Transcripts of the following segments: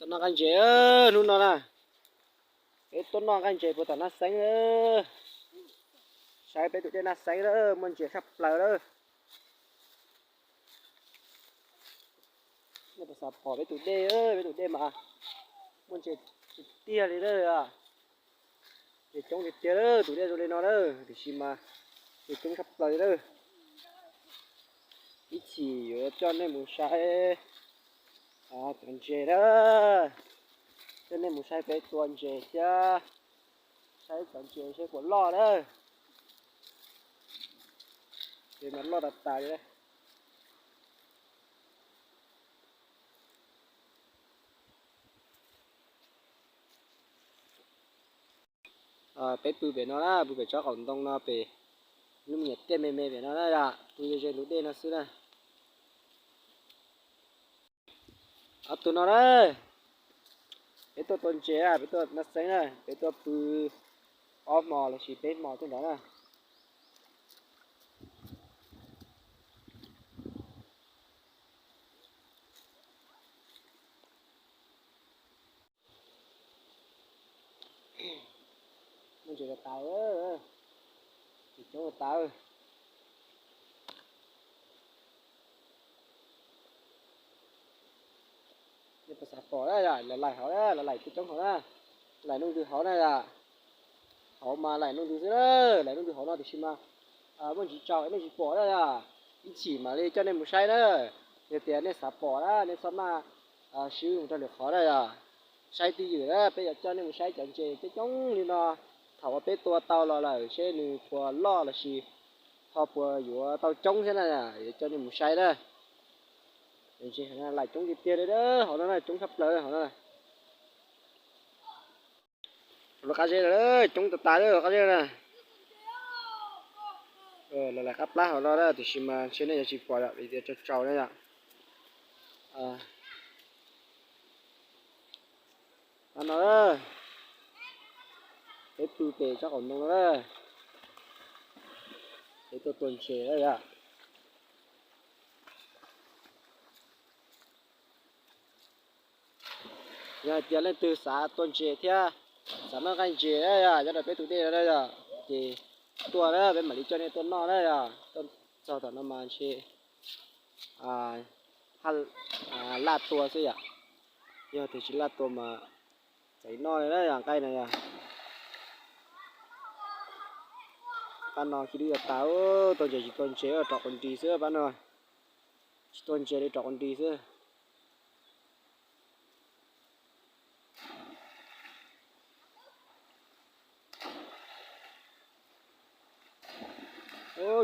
Noj nqaij ntses, hnub no na, peb tuaj noj nqaij ntses puag tom Naj Xeeb lawm. Saib peb tus dej Naj Xeeb lawm, muaj ntses tshaj plaws lawm. Nej puas xav pom peb tus dej, peb tus dej mas muaj ntses tiag tiag li lawm. Ntses coob tiag tiag lawm, tus dej zoo li no lawm, tiam sis mas ntses coob tshaj plaws li lawm. Ib chim yuav coj nej mus saib cov ntses na, coj nej mus saib peb tua ntses thiab saib cov ntses seb puas loj na. Ntses mas loj tas tas li. Peb pw pem no na, pw pem tsob qaum ntoo no pem lub me nyuam tiaj me me pem no na yom, pw ze ze ntug dej no xwb na. Ob tug no na, peb tuaj tua ntses na, peb tuaj Naj Xeeb na, peb tuaj pw ob hmo los sis peb hmo tej ntawd na. Muaj ntses tas tas, ntses coob tas tas. Nej puas xav pom na yom, lawv laim hauv na, lawv laim coob coob hauv na, laim nuj ntws hauv na yom. Hauv mas laim nuj ntws xwb na, laim nuj ntws hauv no tiam sis mas muaj ntsis tsaus nej tsis pom na yom. Ib chim mam li coj nej mus saib na. Yog tias nej xav pom na nej txhob maj swb mus rau lwm qhov na yom. Saib twj ywm na, peb yuav coj nej mus saib cov ntses coob coob li no. Thaum uas peb tua tau los lawm seb nws puas loj los sis ho puas yuav tau coob thiab na, yuav coj nej mus saib na. Ntses laim coob tiag tiag li, hauv no na coob tshaj plaws hauv no. Lawv qab zeb, coob tas tas lawm qab zeb na. Lawv laim qab plab hauv no na, tiam sis mas ntshe nej yuav tsis pom yom, vim tias tsaus tsaus na yom. Qab no, peb pw pem tsob qaum ntoo no na, peb tuaj tua ntses na yom. Yog hais tias leej twg xav tua ntses thiab xav noj nqaij ntses na yom, nyob rau peb tus dej no na yom, ces tuaj na, peb mam li coj nej tuaj noj na yom. Tuaj txog tom no mas ntshe laj tua xwb yom. Yog tias tsis laj tua mas txawm noj li na yom, nqaij na yom. Pab no khib dub yuav tas, tua ntses tsis tua ntses, rov quav nris xwb pab no. Tsis tua ntses li, rov quav nris xwb.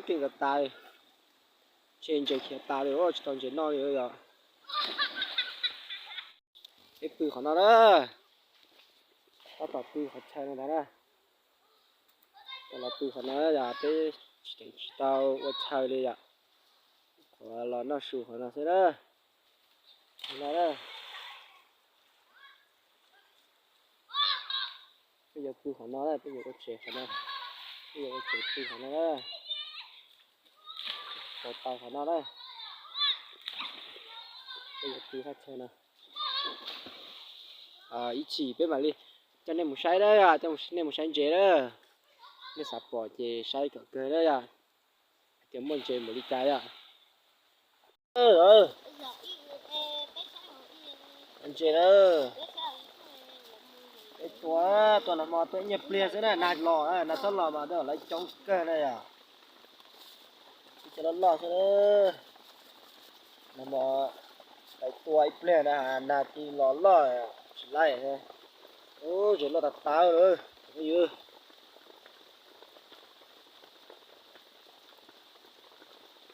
Keej tas tas, ntshe ntses khiav tas li, tsis tau ntses noj li yom. Peb pw qhov no na, tab tom pw qhov chaw no ntag na. Tab tom pw qhov no yom, peb tsis tau ua chaw li yom. Qhov los noj su qhov no xwb na. Qhov no na, peb yuav pw qhov no na, peb yuav ua tsev qhov no, peb yuav ua tsev pw qhov no na. Tau tau qhov no na, peb yuav pw thaj chaw no. Ib chim peb mam li coj nej mus saib na, coj nej mus saib ntses na. Nej xav pom ces saib kom kawg na yom. Hais tias muaj ntses npaum li cas yom. Ntses na, peb tua, tua nag hmo tua ib nyuag pliag xwb na, nag los, nag txhob los mas lawv coob kawg na yom. Ib cov loj loj xwb na. Nag hmo lawv tua ib pliag na, nag cia li los loj tsis laib. Ub, ntses loj tas tas lawm.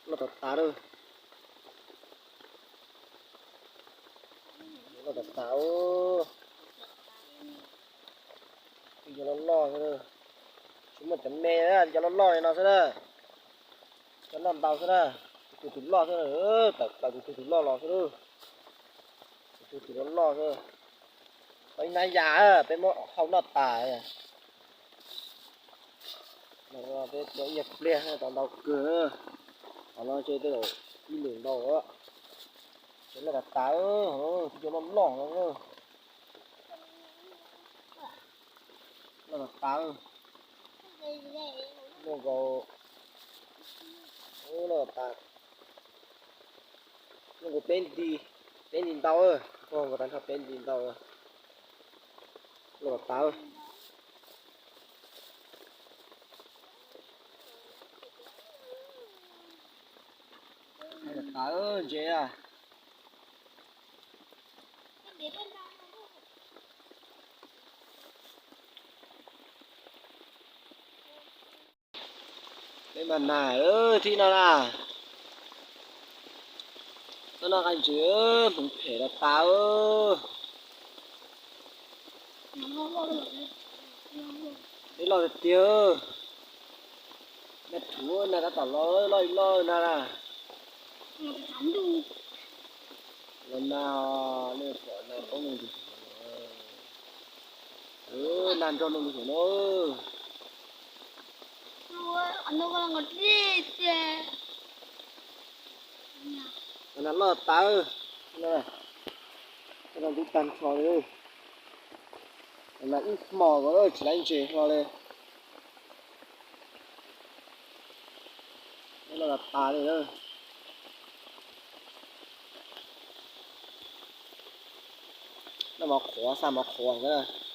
Loj tas tas lawm. Loj tas tas, ib cov loj loj xwb. Tsis muaj cov me, cov loj loj li no xwb na. Cov loj ntau xwb na. Tus tus tus loj xwb, tawm plaws tus tus tus loj los xwb. Tus tus tus loj loj xwb. Tau ib hnab yas peb muab hau noj tas. Peb tua ib nyuag pliag tau ntau kawg. Qhov no ces tej zaum ib lwm ntau. Ces loj tas tas, ib cov loj loj no. Loj tas tas, muaj nkaus, loj tas, muaj nkaus peb nti, peb nti ntau, muaj nkaus tag nrho peb nti ntau, loj tas tas. Loj tas tas ntses a. Peb mas nag thib no na, tau noj nqaij ntses, hmoov phem tas tas. Peb loj tiag tiag, nag rhuav nag tab tom los, loj loj nag na. Los nag, nej pom nag poob ntug saum no, nag nrog ntug saum no. Nag loj tas, nag ntub tag nrho li, nag ib hmos ko tsis laib ntses hlo li. Nag loj tas tas li. Noj mov qhuav, xa mov qhuav xwb.